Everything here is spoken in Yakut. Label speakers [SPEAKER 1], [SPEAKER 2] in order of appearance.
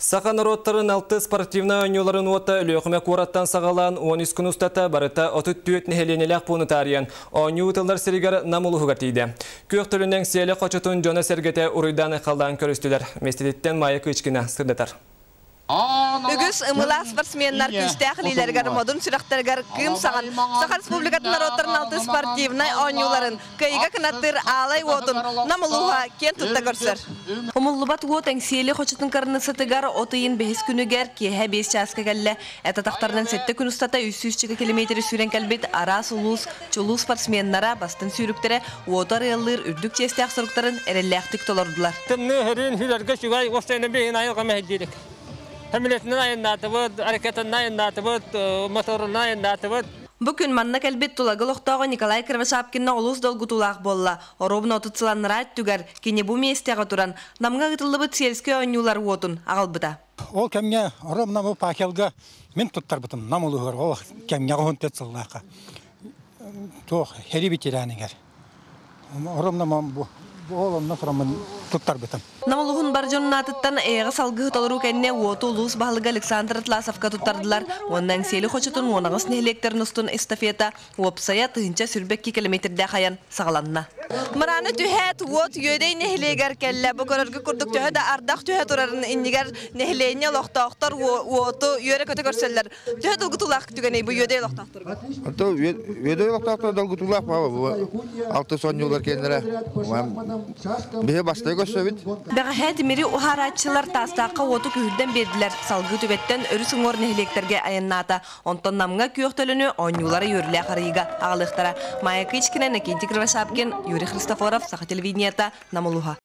[SPEAKER 1] Саха норуоттарын алтыс спортивнай оонньууларын уота Өлүөхүмэ куораттан саҕалаан 13 күн устата барыта 34 нэһилиэнньэлээх пууну таарыйан, оонньуу ыытыллар сиригэр Нам улууһугар тиийдэ. Күөх төлөнүн Эҥсиэли хочотун дьоно-сэргэтэ уруйдаан-айхаллаан көрүстүлэр. Миэстэтиттэн Майя Кычкина сырдатар.
[SPEAKER 2] Үгүс ымылаах спортсменнар күүстээх илиилэригэр, модун сүрэхтэригэр кыым саҕан Саха Республикатын норуоттарын алтыс спортивнай оонньууларын кыайыыга кынаттыыр аалай уотун Нам улууһа киэн тутта көрсөр.
[SPEAKER 3] Умуллубат уот Эҥсиэли хочотун кырыныссатыгар от ыйын бэһис күнүгэр киэһэ биэс чааска кэллэ. Эт атахтарынан сэттэ күн устата 300 километры сүүрэн кэлбит араас улуус чулуу спортсменнара, бастыҥ сүүрүктэрэ уоту арыаллыыр үрдүк чиэстээх соруктарын эрэллээхтик толордулар.
[SPEAKER 4] Тымныы хөрүүн хүлэргэ үчүгэй уопсайынан биһигин айылҕа мэһэйдиирик. Хамилетынан айаннаатыбыт, ракетанан айаннаатыбыт, моторунан айаннаатыбыт.
[SPEAKER 3] Бу күн манна кэлбит Тулагы олохтооҕо Николай Кривошапкинна олус долгутуулаах буолла. Оруобуна 30 сыл анараа өттүгэр кини бу миэстэҕэ туран Намҥа ыытыллыбыт сельскэй оонньуулар уотун аҕалбыта.
[SPEAKER 5] Ол кэмҥэ оруобуна бу факелга мин туттарбытым Нам улууһугар ол кэмҥэ 14 сыллаахха туох сэрии ветеранигэр оруобуна бу ол онно тураммын туттарбытым.
[SPEAKER 3] Нам улууһун бар дьонун аатыттан эйэҕэс алгыһы толоруу кэннэ уоту улуус баһылыга Александр Атласовка туттардылар уонна Эҥсиэли хочотун уон аҕыс нэһилиэктэрин устун эстафета уопсайа 1022 километрдээх айан саҕаланна.
[SPEAKER 2] Мырааны түһээт, уот Үөдэй нэһилиэгэр кэллэ. Бу көрөргө курдук төһө да ардах түһэ турарын иннигэр нэһилиэнньэ олохтоохтор уоту үөрэ-көтө көрсөллөр. Төһө долгутуулаах түгэнэй бу Үөдэй олохтоохторугар?
[SPEAKER 6] Үөдэй олохтоохторо долгутуулаах бу алтыс оонньуулар кэннэрэ биһи бастыы көрсөбүт.
[SPEAKER 3] Бэҕэһээ тимири уһаарааччылар Таастаахха уоту күһүрдэн биэрдилэр. Салгыы түбэттэн өрүс уҥуор нэһилиэктэргэ айаннаата. Онтон Намҥа күөх төлөнү оонньуулара үөрүүлээх арыйыыга аҕалыахтара. Майя Кычкина, Иннокентий Кривошапкин, Юрий Христофоров, Саха телевидениета, Нам улууһа.